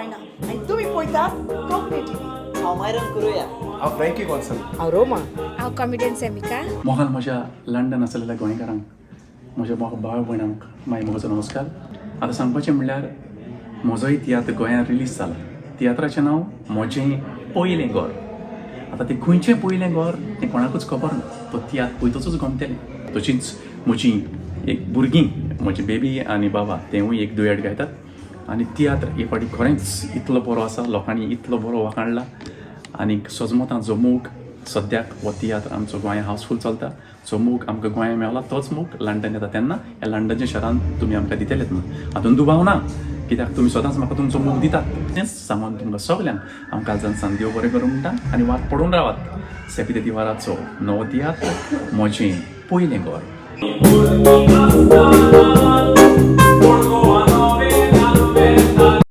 मोयना आनी तुमी पळयतात कोंकणी टीव्ही. हांव मायरन कुरुया. हांव फ्रँकी गोन्साल. हांव रोमा. हांव कॉमेडियन सेमिका. मोगान म्हज्या लंडन आसलेल्या गोंयकारांक, म्हज्या मोग भाव भयणांक माय मोगाचो नमस्कार. आतां सांगपाचें म्हणल्यार म्हजोय तियात्र गोंयांत रिलीज जाला. तियात्राचें नांव म्हजें पयलें घर. आतां तें खंयचें पयलें घर तें कोणाकूच खबर ना, तो तियात्र पळयतकूच गमतलें. तशींच म्हजीं एक भुरगीं, म्हजी बेबी आनी बाबा, तेवूय एक दुयेट गायतात आनी तियात्र हे फावटी खरेंच इतलो बरो आसा, लोकांनी इतलो बरो वाखाणला आनी सजमतां जो मोग सद्याक हो तियात्र आमचो गोंया हावसफूल चलता. जो मोग आमकां गोंया मेवला तोच मोग लंडन येता तेन्ना ह्या लंडनच्या शहरान तुमी आमकां दितलेच म्हणून हातून दुबाव ना, कित्याक तुमी सदांच म्हाका तुमचो मोग दितात. तेंच सांगून तुमकां सगल्यांक हांव कालच्यान सान देव बरें करूं म्हणटा आनी वाट पडून रावात सेपिते दिवाराचो नवो तियात्र म्हजें पयलें घर.